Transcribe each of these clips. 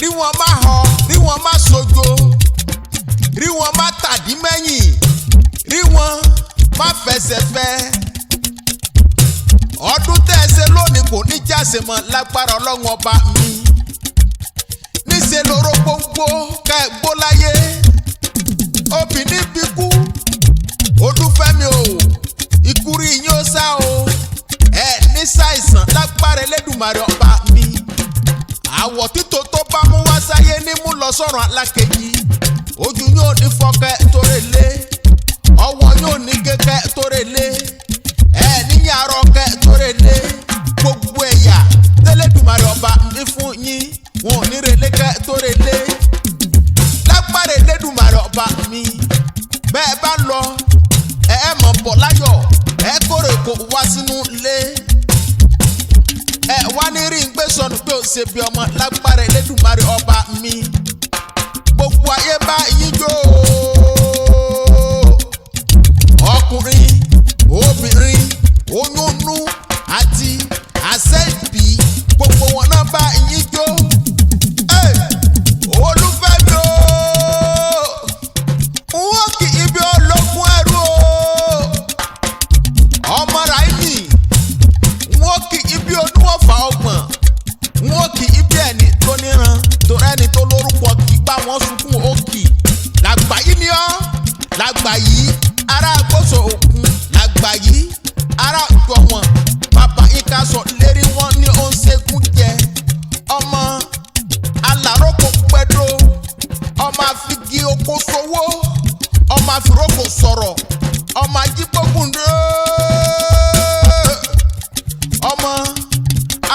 Rí wọn má họ, rí wọn má sojo, rí wọn má tàdí mẹ́yìn, rí wọn má fẹsẹ̀ fẹ́. Ọdún tẹ́ ẹ ṣe lónìí kò ní jáse mọ́ lágbára Ọlọ́run ọba mi. Níṣẹ́ lóró gbóngbó ká ẹ gbó láyé. Obìnrin bí kú, Olúfẹ́mi o, ikú rí yín ó sá o. Ẹ ní ṣàìsàn lágbára Elédùmarè ọba mi. Àwọ̀ títò tó bá mú wá sáyé ní mú lọ sọ́run alákejì. Ojú yóò ní fọ́kẹ́ torí lé, ọwọ́ yóò ní kékẹ́ torí lé, ẹ níyàn arọ́kẹ́ torí lé. Gbogbo ẹ̀yà tẹ́lẹ̀dùmarè ọba mi fún yín, wọn ò ní relé kẹ́ torí lé lágbára Elédùmarè ọba mi. Bẹ́ẹ̀ bá lọ, ẹ ẹ mọ̀ bọ̀ láyọ̀, ẹ kórè kó wá sínú ilé. Ẹ wá ní rí n gbé sọnù pé ó ṣe bí ọmọ lágbára Elédùmarè ọba mi. Gbogbo ayé bá yín jó o. Ọkùnrin, obìnrin, oyúnú àti àṣẹ ìbí, gbogbo wọn náà bá yín jó. Hey! Olúfẹ́mi o, n ó kì í bí ológun ẹrú o. Ọmọ Ráìmì, n ó kì í bí oníwọ̀fà 30, n ó kì í bí ẹni tó níran, torí ẹni tó lórúkọ kì í bá wọn sunkún òkì. Làgbà yìí ni ọ́, làgbà yìí ará àgbọ̀sọ̀ òkun, làgbà yìí ará ọ̀jọ̀wọ̀n. Bàbá yín ká sọ lérí wọn ní ó ń ṣẹ́gun jẹ. Ọmọ aláròkò pẹ́dọ́, ọmọ àfigi oko sowó, ọmọ àfìrókò sọ̀rọ̀, ọmọ ajígbógundé, ọmọ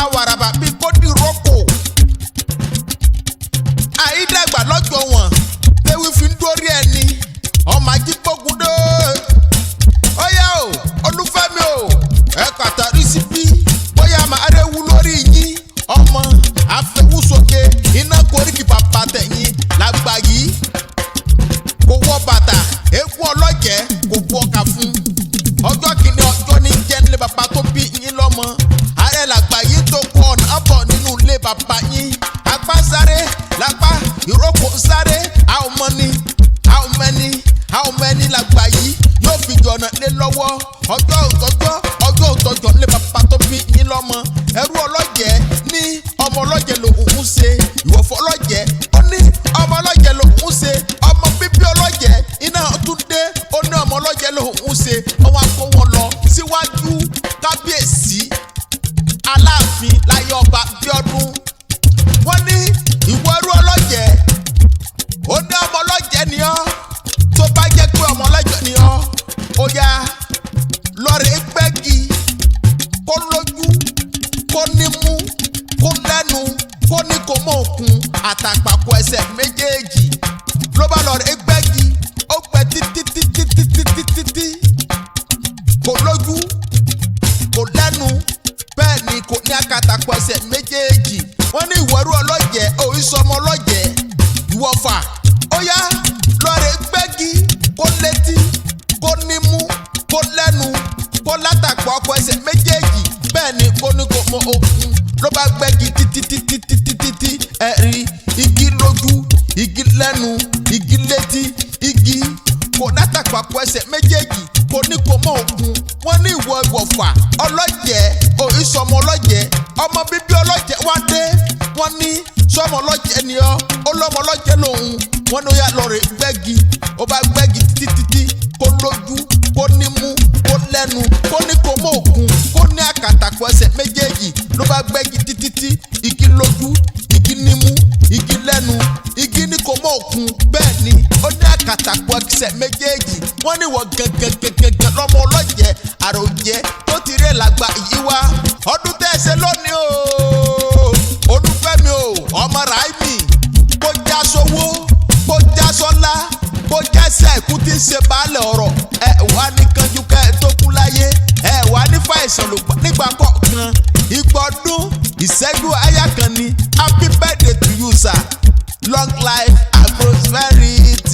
awàràbà bíi kódìrókò. Àyídàgbà lọ́jọ́ wọn léwu fi ń dórí ẹni, ọmọ ajígbógundé. Ó yá o, Olúfẹ́mi o, ẹ kàtàrí síbí bóyá màá réwu lórí yín. Ọmọ àfẹwùsókè iná koríki bàbá tẹ̀yìn làgbà yìí kò wọ bàtà eégún ọlọ́jẹ̀ kò bu ọkà fún. Ọjọ́ kìíní ọjọ́ ní jẹ́ nílé bàbá tó bí yín lọ́mọ. Ààrẹ làgbà yìí tó kọ ọ̀nà ọ̀bọ̀ nínú ilé bàbá yín. Apá sáré lápá, ìrókò sáré, a ò mọ ni, a ò mẹni, a ò mẹni làgbà yìí yóò fi jọ̀nà lé lọ́wọ́. Ọjọ́ òtọ́jọ́, ọjọ́ òtọ́jọ́ nílé bàbá tó bí yín lọ́mọ. Ẹrú ọlọ́jẹ̀ ní ọmọ ọlọ́jẹ̀ lòun ń ṣe, ìwọ̀fọ̀ ọlọ́jẹ̀ ó ní ọmọ ọlọ́jẹ̀ lòun ń ṣe, ọmọ bíbí ọlọ́jẹ̀ iná tún dé, ó ní ọmọ ọlọ́jẹ̀ lòun ń ṣe. Ọwọ́ akó wọn lọ síwájú kábíyèsí Aláàfin láyé ọba Bíọ́dún. Wọ́n ní ìwọ ẹrú ọlọ́jẹ̀, ó ní ọmọ ọlọ́jẹ̀ ni ọ́. Tó bá jẹ́ pé ọmọ ọlọ́jẹ̀ ni ọ́, ó yá lọ́ọ̀rẹ́ gbẹ́gi kó lójú, kó nímú, kó lẹ́nu, kó ní kó mọ òkun àtàpàkò ẹsẹ̀ méjèèjì. Ló bá lọ́ọ̀rẹ́ gbẹ́gi, ó gbẹ títí títí títí títí tí kò lójú, kò lẹ́nu, bẹ́ẹ̀ ni kò ní àkàtàkò ẹsẹ̀ méjèèjì. Wọ́n ní ìwọ́rú ọlọ́jẹ̀, òyìnbó ọlọ́jẹ̀ ìwọ̀fà, ó yá lọ́ọ̀rẹ́ gbẹ́gi kó létí, kó nímú, kó lẹ́nu, kó látàpọ̀ ọkọ̀ ẹsẹ̀ méjèèjì, bẹ́ẹ̀ ni kó ní kó mọ òkun. Ló bá gbẹ́gi títí títí títí títí, ẹ rí igi lójú, igi lẹ́nu, igi létí, igi kò látàpọ̀ ọkọ̀ ẹsẹ̀ méjèèjì, kò ní kó mọ òkun. Wọ́n ní ìwọ ìwọ̀fà ọlọ́jẹ̀, òyìnbó ọlọ́jẹ̀, ọmọ bíbí ọlọ́jẹ̀ wá dé. Wọ́n ní sọmọ ọlọ́jẹ̀ ni ọ́, ó lọ́mọ ọlọ́jẹ̀ lòun. Wọ́n ní ó yá lọ́ọ̀rẹ́ gbẹ́gi. Ó bá gbẹ́gi títí títí, kó lójú, kó nímú, kó lẹ́nu, kó ní kó mọ òkun, kó ní àkàtàkọ ẹsẹ̀ méjèèjì. Ló bá gbẹ́gi títí tí igi lójú, igi nímú, igi lẹ́nu, igi ní kó mọ òkun, bẹ́ẹ̀ ni ó ní àkàtàkọ ẹsẹ̀ méjèèjì. Wọ́n ní wọ́n gangan gangan lọ́mọ ọlọ́jẹ̀ àròjẹ tó ti rí làgbà yìí wá. Ọdún tẹ́ ẹ ṣe lónìí o, Olúfẹ́mi o, ọmọ Ráìmì, kó já sówó, kó já sọ́lá, kó jẹ́sẹ̀ ẹ̀kú tí ń ṣe baálẹ̀ ọ̀rọ̀. Ẹ wà ní kanjú kẹ́ ẹ tó kú láyé, ẹ wà ní fàìsàn ló gbà nígbà kọ̀ọ̀kan. Ìgbọ̀dún ìṣẹ́jú àyà kan ni. Happy birthday to you, sir. Long life and prosperity.